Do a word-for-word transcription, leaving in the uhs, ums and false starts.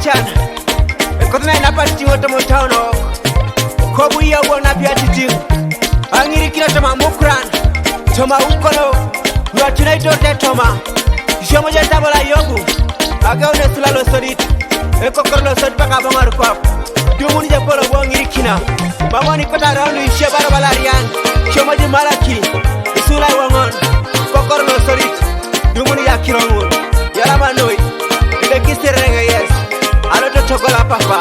Can. Ekoth na inapa titiŋ otoma town o. Kobu iya wona pia titiŋ. Aŋirikina toma mukuran. Toma ukolo. Wura tina itorte toma. Ishomo je tabala yogu. Ake une sula lo sodit. Ekokor lo sodit paka boŋor kop. Dumun je polo bo ŋirikina. Mamoni kota raundu ishe baro balarian. Ishomo je malaki. Isula iwoŋon. Kokor lo sodit. Dumun ya kiroŋun. Yalama noi. Ile kisirere ŋeyes. Alo totogola papa.